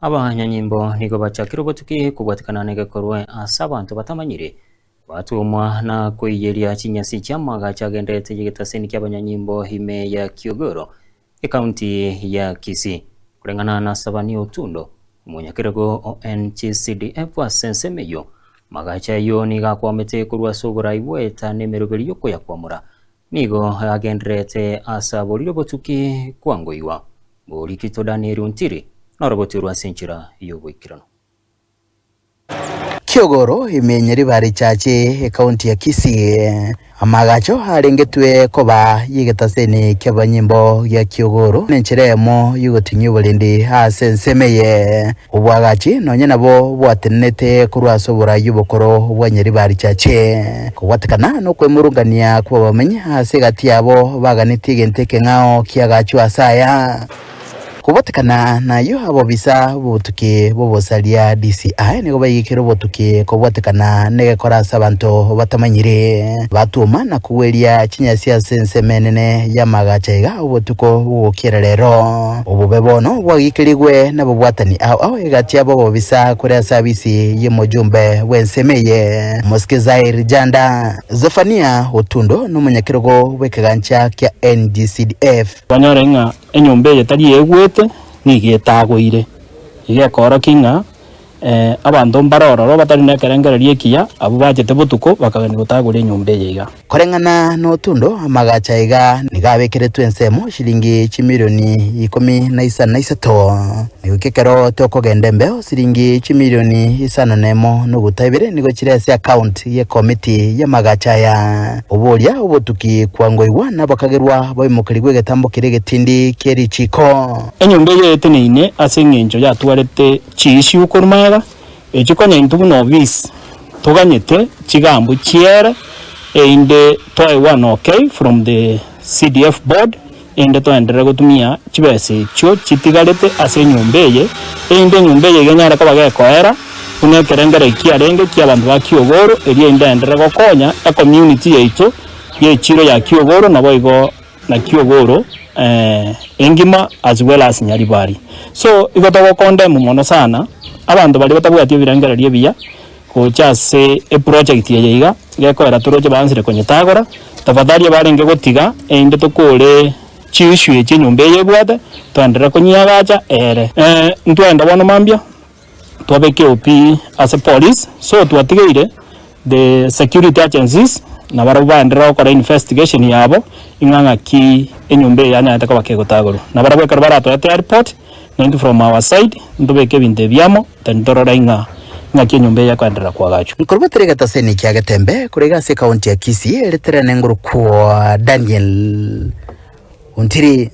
Abanyanyimbo nigo bachakire obotuki kobwatekana negekorwa ase abanto batamanyiri, batwomwa na koiyeria chinyasi chi'amagacho agenderete y'egetaseni ki'abanyanyimbo ime ya Kiogoro, Ekaunti ya Kisii. Koreng'ana na Sabani Otundo, omonyakerogo o NGCDF ase ensemo eyio, amagacho ayio nigo akwamete korwa ase oborai bw'eta na emeroberi y'okoyakwamora Nigo agendererete ase aborire obotuki kwangoigwa. Borikito Danieli Ontiri norobotirwe ase enchera y'oboikeranu. Kiogoro ime Nyaribari Church ekaunti ya Kisii. Amagacho arengetwe koba y'egetaseni ki'abanyimbo gia Kiogoro nenchera eyemo y'ogotinyia oborendi ase ensemo eye. Oboagachi nonya nabo bwatenenete korwa ase oboraai obokoro bwa Nyaribari Church. Kobwatekana nokwemurungania kw'abamenyi ase egati yabo baganetie egento ekeng'ao kiagachwe ase aya. Kobwatekana nayio abobisa b'obotuki bw'obosaria DCI nigo baigekire obotuki kobwatekana negekora ase abanto batamanyiri. Batwoma na kogweria chinyasi ase ensemo enene y'amagacho aiga obotuko bogokiera rero. Obobe bono bwagikerigwe nababwatani ao ao egati yabo abobisa kore ase abisi y'omojumbe bw'ensemo eye, Omosike Zair Janda. Zephania Otundo nomonyakerogo bw'ekegancha kia NGCDF. Banyore ng'a enyomba eye tari egwete, nigo etagoire. Iga ekoorokia ng'a abanto mbare ororo batari nekerengererio ekiya, abwo bachete botuko bakagania gotagora enyomba eye iga. Koreng'ana notundo amagacho aiga nigo abekeretwe ensemo shilingi chimilioni ikomi na isano na isato. Nigo ekero tokogenda embeo siringi chimilioni isano na emo noguta ibere nigo chire ase account y'ekomiti y'amagacho aya. Oboria obotuki kwangoigwa nabakagerwa baimokerigwe egetambo keria egetindi kie richiiko. Enyomba eye eteneine ase engencho yatwarete chiissue korwa magega, Echi konya intwe buna obisi toganyete chigambo chiere erinde toegwe an okay from the CDF board erinde toenderere gotumia chibesa echio chitigarete ase enyomba eye, erinde enyomba eye iga enyare koba gekoera buna ekerengererio kiarenge kia abanto ba Kiogoro erio erinde enderere gokonya ecommunity yaito ya echiro ya Kiogoro naboigo. Naki ogoro engima as well as Nyaribari. So igo togo condemn mono sana abanto baria batabwati ebirengererio ebiya gocha ase eproject eye iga, gekoera toroche baansire konyetagora, tafadhali ebarenge gotiga erinde tokore chi issue echi enyomba eye ebwate, toenderere konyiagacha ere. Ntwaenda bono mambia. Twabeka OP ase police, so twatigeire the security agencies nabarabwo baenderere gokora investigation yabo ing'a ng'aki enyomba eye yanyarete koba kegotagorwa. Nabarabwo ekero baratoete ereport, naintwe from our side ntobeke ebinto ebi amo then torore ing'a ng'aki enyomba eye ekoenderera koagachwa. Nkorubatera egetaseni kia Getembe korwa iga ase ekaunti ya Kisii, eritere nenguru kwa Daniel Ontiri.